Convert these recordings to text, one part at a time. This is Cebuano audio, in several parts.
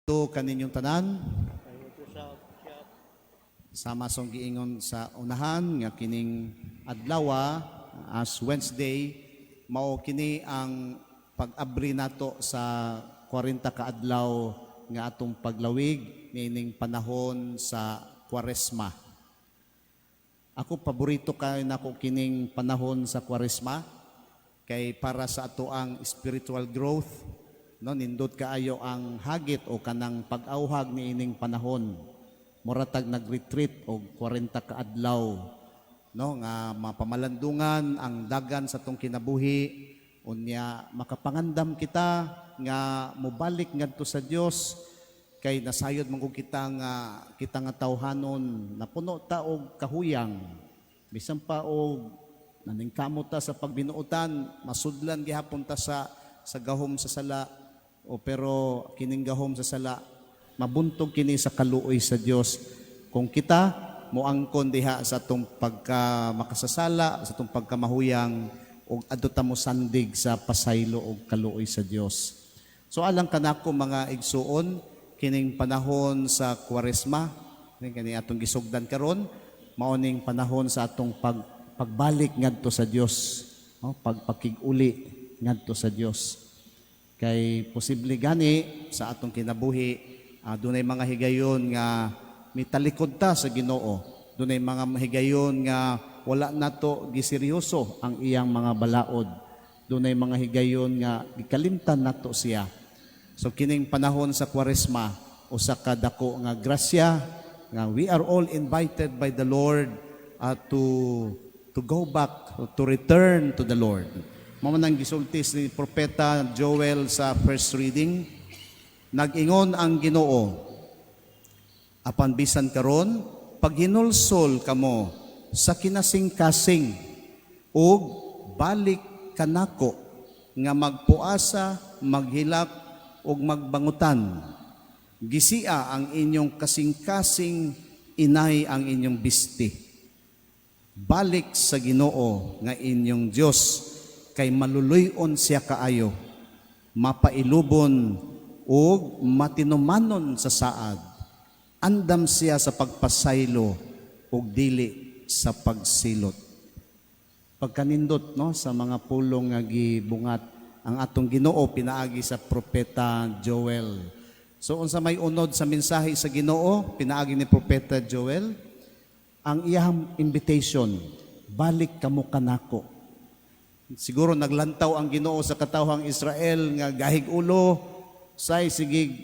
To kaninyong tanan. Sama sa giingon sa unahan nga kining adlaw, Ash Wednesday, mao kini ang pag-abri nato sa 40 ka adlaw nga atong paglawig niining panahon sa Kwaresma. Ako, paborito kay nako kining panahon sa Kwaresma kay para sa ato ang spiritual growth, no? Nindot kaayo ang hagit o kanang pag-awhag niining panahon. Mura tag nag-retreat og 40 ka adlaw, no, nga mapamalandungan ang dagan sa atong kinabuhi, unya makapangandam kita nga mobalik ngadto sa Dios, kay nasayod man gud kita nga kita nga tawhanon napuno ta og kahuyang, bisan pa og naningkamot ta sa pagbinuotan, masudlan gihapon ta sa gahom sa sala. O pero kining gahom sa sala, mabuntog kini sa kaluoy sa Dios kung kita moangkon diha sa atong pagka makasasala, sa atong pagkamahuyang, ug adto ta mo sandig sa pasaylo og kaluoy sa Dios. So alang kanako, mga igsuon, kining panahon sa Kwaresma kani atong gisugdan karon, mao ning panahon sa atong pagbalik ngadto sa Dios, no? Pagpakig-uli ngadto sa Dios, kay posible gani sa atong kinabuhi, dunay mga higayon nga mitalikod ta sa Ginoo, dunay mga higayon nga wala nato giseryoso ang iyang mga balaod, dunay mga higayon nga gikalimtan nato siya. So kining panahon sa Kwaresma, usa ka dako nga grasya nga we are all invited by the Lord to go back, to return to the Lord. Mao man ang gisulti ni Propeta Joel sa first reading. Nag-ingon ang Ginoo, "Apan bisan karon, paghinulsol kamo sa kinasing-kasing ug balik kanako nga magpuasa, maghilak ug magbangutan. Gisia ang inyong kasing-kasing, inay ang inyong bisti. Balik sa Ginoo nga inyong Dios, kay maluluy-on siya kaayo, mapailubon ug matinumanon sa saad. Andam siya sa pagpasaylo ug dili sa pagsilot." Pagkanindot, no, sa mga pulong nga gibungat ang atong Ginoo pinaagi sa Propeta Joel. So unsa may unod sa mensahe sa Ginoo pinaagi ni Propeta Joel? Ang iyang invitation, "Balik kamo kanako." Siguro naglantaw ang Ginoo sa katawhang Israel nga gahig ulo, say sige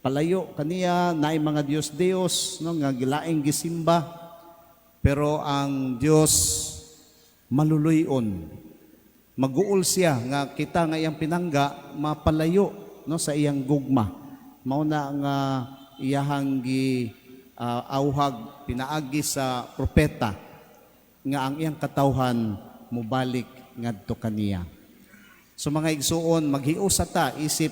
palayo kaniya, naay mga Dios Dios, no, nga gilaing gisimba. Pero ang Dios maluluy-on. Maguol siya nga kita nga iyang pinangga mapalayo, no, sa iyang gugma. Mao na nga iyahang gi awhag pinaagi sa propeta nga ang iyang katawhan mobalik ngadto kaniya. So mga igsuon, maghiusa ta isip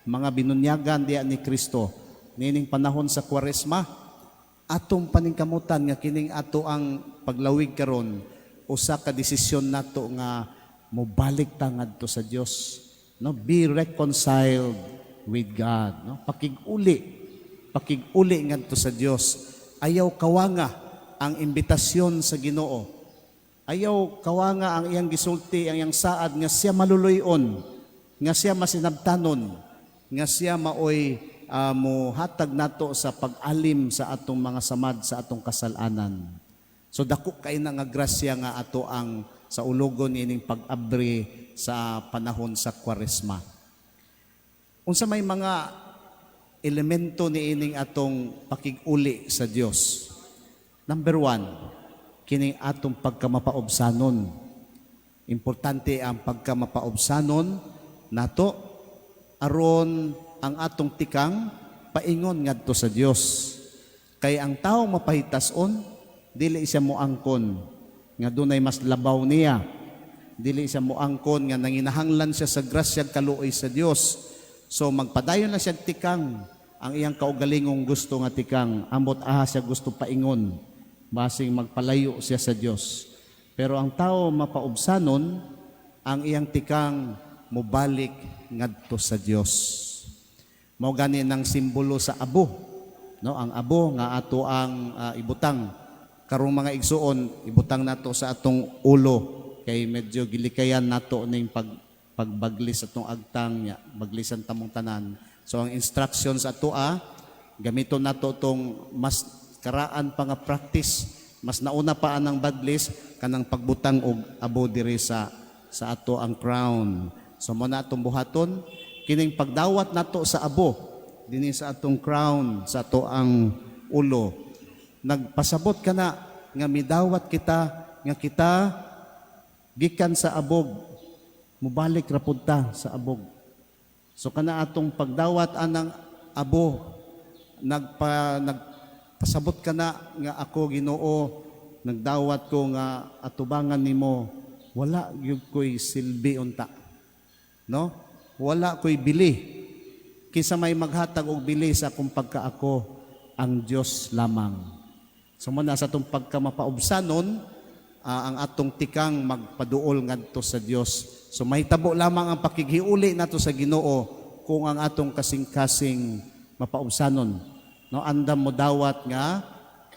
mga binunyagan diya ni Kristo nining panahon sa Kwaresma. Atong paningkamutan nga kining ato ang paglawig karon, usa ka desisyon nato nga mobalik ta ngadto sa Dios, no? Be reconciled with God, no? Pakig-uli, pakig-uli ngadto sa Dios. Ayaw kawanga ang imbitasyon sa Ginoo. Ayaw kawanga ang iyang gisulti, ang iyang saad nga siya maluluy-on, nga siya masinabtanon, nga siya maoy mohatag nato sa pag-alim sa atong mga samad, sa atong kasalanan. So dako kay na nga grasya nga ato ang saulogon ining pag-abri sa panahon sa Kwaresma. Unsa may mga elemento niining atong pakig-uli sa Dios? Number one, kining atong pagkamapaubsanon. Importante ang pagkamapaubsanon nato aron ang atong tikang paingon ngadto sa Dios. Kay ang tao mapahitas-on, dili siya moangkon nga dunay mas labaw niya. Dili siya moangkon nga nanginahanglan siya sa grasya kaluoy sa Dios. So magpadayon lang siya tikang ang iyang kaugalingong gusto nga tikang, ambot aha siya gusto paingon, basing magpalayo siya sa Dios. Pero ang tao mapaubsanon, ang iyang tikang mobalik ngadto sa Dios. Mao gani nang simbolo sa abo, no? Ang abo nga ato ang ibutang karong, mga igsuon, ibutang nato sa atong ulo kay medyo gilikayan nato ning pagbaglis atong agtang nya, baglisan tamong tanan. So ang instructions ato, gamiton nato tong mas karaan pa nga practice, mas nauna pa anang baglis, kanang pagbutang og abo diri sa ato ang crown. So mo na atong buhaton kining pagdawat nato sa abo dinhi sa atong crown, sa ato ang ulo. Nagpasabot kana nga midawat kita nga kita gikan sa abog, mubalik ra pud ta sa abog. So kana atong pagdawat anang abo, nagpasabot kana nga ako, Ginoo, nagdawat ko nga atubangan nimo wala gyud ko'y silbi unta, no? Wala ko'y bili. Kinsa may maghatag og bili sa akong pagkaako? Ang Dios lamang. So mo na sa atong pagkamapaubsanon, ang atong tikang magpaduol ngadto sa Dios. So mahitabo lamang ang pakighiuli nato sa Ginoo kung ang atong kasing-kasing mapaubsanon, no? Andam mo dawat nga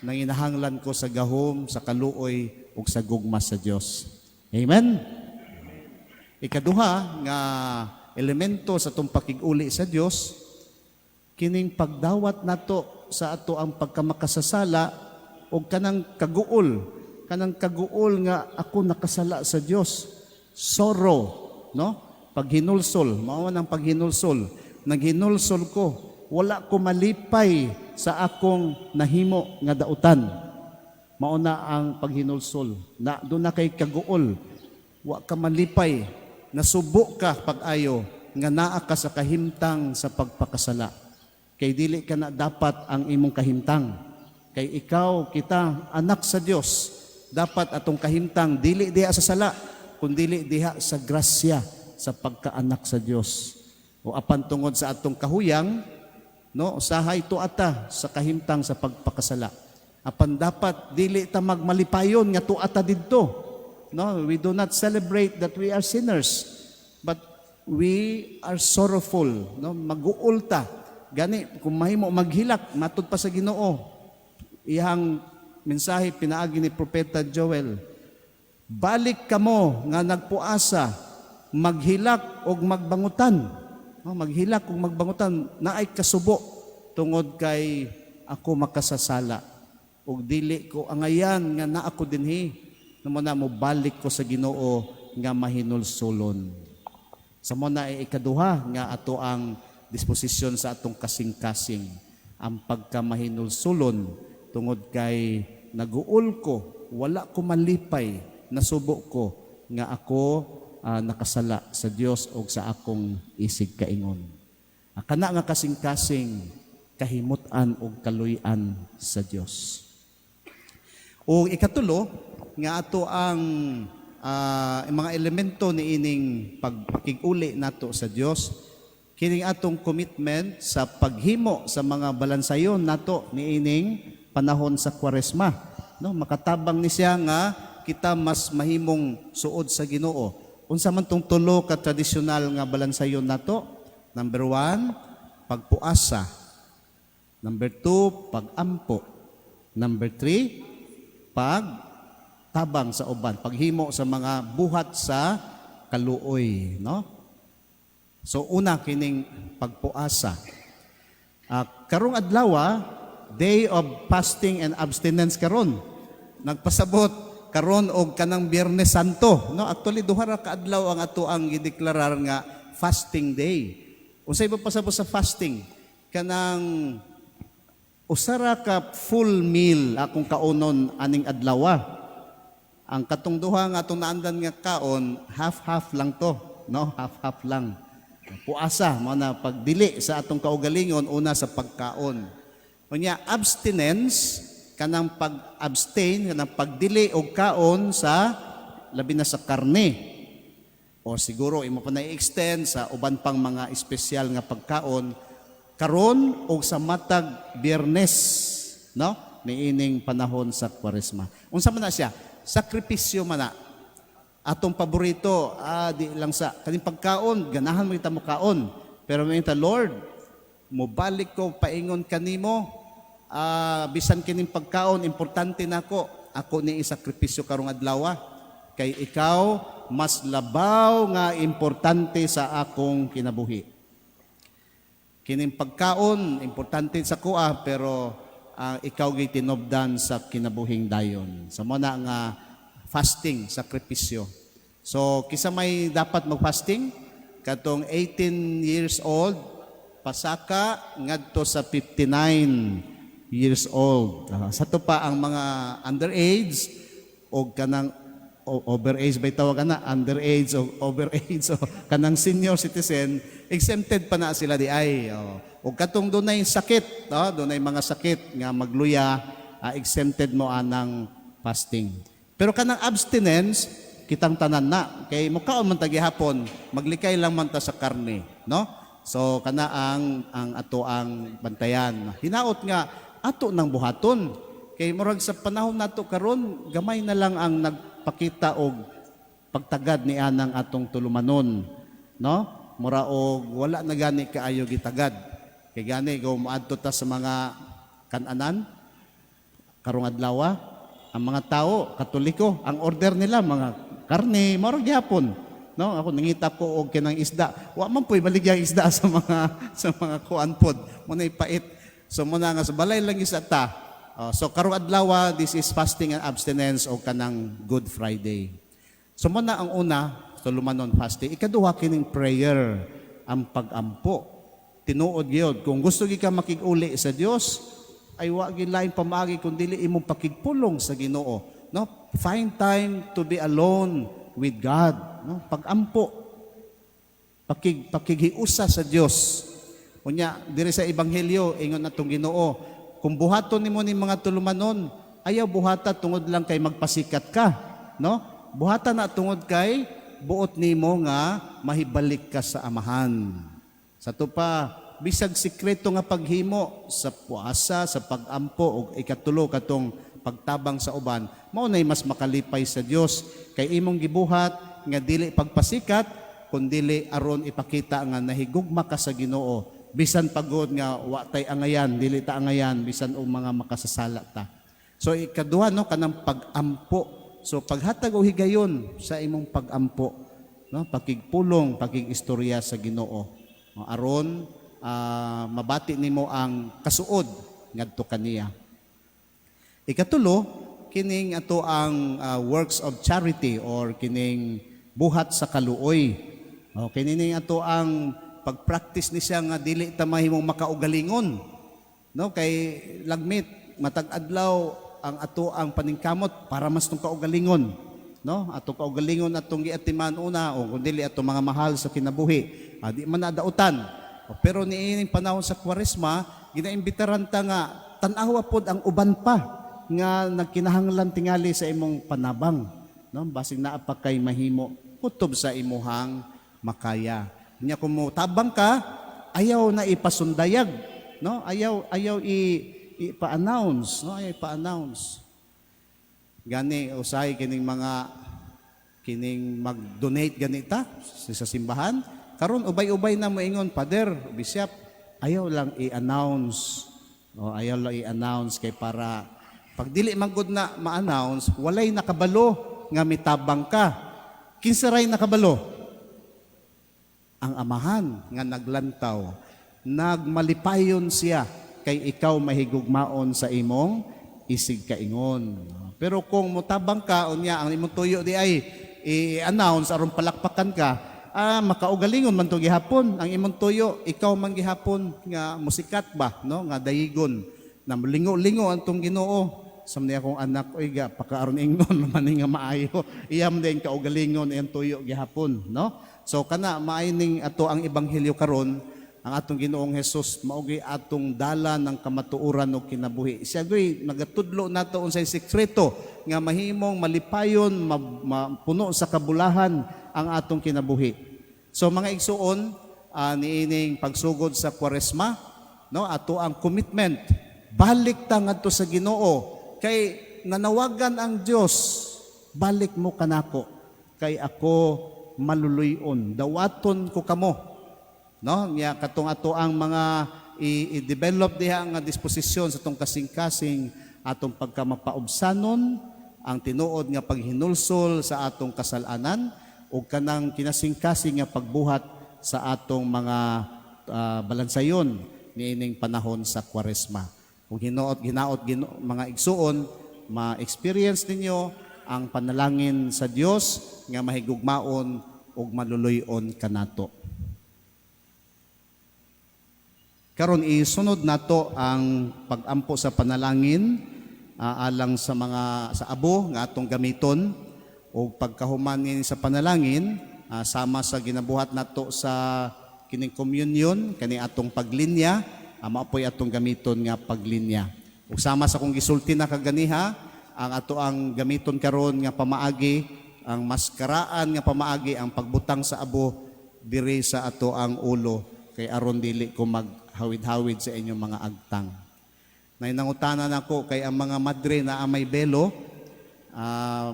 nanginahanglan ko sa gahom, sa kaluoy ug sa gugma sa Dios. Amen. Ikaduha nga elemento sa atong pakig-uli sa Dios, kining pagdawat nato sa ato ang pagkamakasasala o kanang kaguol nga ako nakasala sa Dios. Sorrow, no? Paghinulsol, mao man ang paghinulsol. Naghinulsol ko, wala ko malipay sa akong nahimo nga dautan. Mao na ang paghinulsol. Na duna kay kaguol. Wa ka malipay, nasubo ka pag-ayo nga naa ka sa kahimtang sa pagpakasala. Kay dili ka na dapat ang imong kahimtang. Kay ikaw, kita, anak sa Dios. Dapat atong kahimtang dili diha sa sala, kundili diha sa grasya sa pagkaanak sa Dios. O apan tungod sa atong kahuyang, no, usahay tua ta sa kahimtang sa pagpakasala. Apan dapat dili ta magmalipayon nga tua ta didto. No, we do not celebrate that we are sinners, but we are sorrowful, no? Maguol ta. Gani kung mahimo maghilak matud pa sa Ginoo. Iyang mensahe pinaagi ni Propeta Joel. "Balik kamo nga nagpuasa, maghilak og magbangutan." No, maghilak og magbangutan, naay kasubo tungod kay ako makasasala. Og dili ko angayan nga naa ko dinhi. Mao na mo balik ko sa Ginoo nga mahinulsulon. Sa mo na ay ikaduha nga ato ang disposisyon sa atong kasing-kasing, ang pagkamahinulsulon tungod kay naguol ko, wala ko malipay, nasubo ko nga ako nakasala sa Dios o sa akong isig kaingon. Kana nga kasing-kasing kahimut-an og kaluy-an sa Dios. O ikatulo nga ato ang mga elemento ni ining pagpakig-uli nato sa Dios, kining atong commitment sa paghimo sa mga balansayon nato niining panahon sa Kwaresma, no? Makatabang ni siya nga kita mas mahimong suod sa Ginoo. Unsa man tong tulo ka tradisyonal nga balansayon nato? Number 1, pagpuasa. Number 2, pagampo. Number 3, pagtabang sa uban, paghimo sa mga buhat sa kaluoy, no? So una, kining pagpuasa. Karong adlaw, day of fasting and abstinence karon. Nagpasabot karon og kanang Biyernes Santo, no? Actually, duha ra ka adlaw ang ato ang gideklarar nga fasting day. Unsay ba pasabot sa fasting? Kanang usara ka full meal akong kaonon aning adlaw. Ang katong duha nga atong naandan nga kaon, half-half lang to, no? Half-half lang. Puasa, mao na pagdili sa atong kaugalingon una sa pagkaon. Unya, abstinence, kanang pag-abstain, kanang pagdili og kaon sa labi na sa karne. O siguro imo pa na i-extend sa uban pang mga espesyal nga pagkaon karon og sa matag Biyernes, no? Niining panahon sa Kwaresma. Unsa man na siya? Sakripisyo man na. Atong paborito, di lang sa kaning pagkaon, ganahan mo kita mo kaon. Pero may ta, "Lord, Mobalik ko paingon kanimo, bisan kining pagkaon importante nako, ako ni isakripisyo karong adlaw kay ikaw mas labaw nga importante sa akong kinabuhi. Kining pagkaon importante sa kuha, pero ikaw gi tinubdan sa kinabuhing dayon. So mo na nga fasting, sakripisyo. So kinsa may dapat mag-fasting? Katong 18 years old pasaka ngadto sa 59 years old. Sa to pa ang mga underage o kanang overage ba tawag ana, underage o overage o kanang senior citizen, exempted pa na sila di ay. Oh. O katong dunay sakit, no? Dunay mga sakit nga magluya, exempted mo anang fasting. Pero kanang abstinence, kitang tanan na kay mukaon man ta gihapon, maglikay lang man ta sa karne, no? So kana ang ato ang bantayan. Hinaot nga ato nang buhaton kay murag sa panahon nato karon, gamay na lang ang nagpakita og pagtagad ni anang atong tulumanon, no? Mura og wala na gani kaayo gitagad. Kay gani go moadto ta sa mga kananan karong adlaw, ang mga tao Katoliko, ang order nila mga karne, mao gihapon, no? Ako nangita ko og kanang isda, wa man po'y baligyang isda sa mga kuan pod mo nay pait. So mo na nga sa balay lang isa ta. Oh, so karong adlaw, this is fasting and abstinence o kanang Good Friday. So mo na ang una, tulumanon, fasting. Ikaduha, kining prayer, ang pagampo. Tinuod gyud, kung gusto gyud ka makig-uli sa Dios, ay wa gyud laing pamaagi kun dili imong pakigpulong sa Ginoo, no? Find time to be alone with God, no? Pagampo, pakighiusa sa Dios. Unya diri sa ebanghelyo, ingon atong Ginoo, kung buhaton nimo ni mga tulumanon, ayaw buhata tungod lang kay magpasikat ka, no? Buhata na tungod kay buot nimo nga mahibalik ka sa Amahan. Sa to pa, bisag sikreto nga paghimo sa puasa, sa pagampo o ikatulo katong pagtabang sa uban, mao nay mas makalipay sa Dios kay imong gibuhat nga dili pagpasikat kundili aron ipakita nga nahigugma ka sa Ginoo, bisan pagod nga wa tay angayan, dili ta angayan bisan og mga makasasala ta. So ikaduha, no, kanang pagampo. So paghatag og higayon sa imong pagampo, no, pakigpulong, pakigistorya sa Ginoo. No, aron mabati nimo ang kasuod ngadto kaniya. Ikatulo, kining ato ang works of charity or kining buhat sa kaluoy. O, kini ato ang pag-practice ni siya nga dili ta mahimong makaugalingon. No, kay lagmit matag adlaw ang ato ang paningkamot para mas tong kaugalingon. No, ato kaugalingon atong giatiman una o kung dili ato mga mahal sa kinabuhi. Di man na dautan. O, pero niining panahon sa Kwaresma, ginaimbitaran ta nga tan-awa pod ang uban pa nga nagkinahanglan tingali sa imong panabang, no? Basig naa pa kay mahimo kutob sa imuhang makaya. Nya kung mo tabang ka, ayaw na ipasundayag, no? Ayaw ayaw i ipa-announce, no? Ayaw ipa-announce. Gani usahay kining mga kining mag-donate ganita sa simbahan. Karon ubay-ubay na moingon, "Father, Bishop, ayaw lang i-announce." O, ayaw lang i-announce kay para pag dili man gud na ma-announce, walay nakabalo nga mitabang ka. Kinsa ray nakabalo? Ang Amahan nga naglantaw. Nagmalipayon siya kay ikaw mahigugmaon sa imong isig kaingon. Pero kung mutabang ka, unya ang imong tuyo di ay i-announce aron palakpakan ka, makaugalingon man to gihapon. Ang imong tuyo, ikaw man gihapon nga musikat ba, no? Nga dayigon. Na lingo-lingo ang tong Ginoo. Sa niya akong anak, oy ga, pakaaron ingnon man nga maayo. Iyam din kaugalingon iyang tuyo gihapon, no? So kana maayo ning ato ang ebanghelyo karon, ang atong Ginoong Hesus mao gyud atong dala ng kamatuoran og kinabuhi. Siya gyud nagatudlo nato unsay sekreto nga mahimong malipayon, mapuno sa kabulahan ang atong kinabuhi. So mga igsuon, niining pagsugod sa Kwaresma, no, ato ang commitment. Balik ta ngadto sa Ginoo kay nanawagan ang Dios, "Balik mo kanako kay ako maluluy-on. Dawaton ko kamo." No, nya katong ato ang mga i-develop diha nga disposisyon sa atong kasing-kasing, atong pagkamapaubsanon, ang tinuod nga paghinulsol sa atong kasalanan ug kanang kinasing-kasing nga pagbuhat sa atong mga balansayon niining panahon sa Kwaresma. Kung hinuot ginaot mga igsuon, ma-experience ninyo ang panalangin sa Dios nga mahigugmaon ug maluluy-on kanato. Karon isunod nato ang pagampo sa panalangin alang sa mga sa abo nga atong gamiton, ug pagkahuman ni sa panalangin, sama sa ginabuhat nato sa kining communion, kani atong paglinya, mao poy atong gamiton nga paglinya. Ug sama sa kong gisulti na kaganiha, ang ato ang gamiton karon nga pamaagi, ang mas karaan nga pamaagi, ang pagbutang sa abo diri sa ato ang ulo kay aron dili ko maghawid-hawid sa inyong mga agtang. Nay nangutana nako kay ang mga madre na may belo,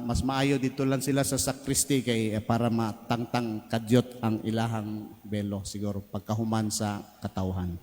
mas maayo dito lang sila sa sakristi kay para matangtang kadyot ang ilahang belo siguro pagkahuman sa katawhan.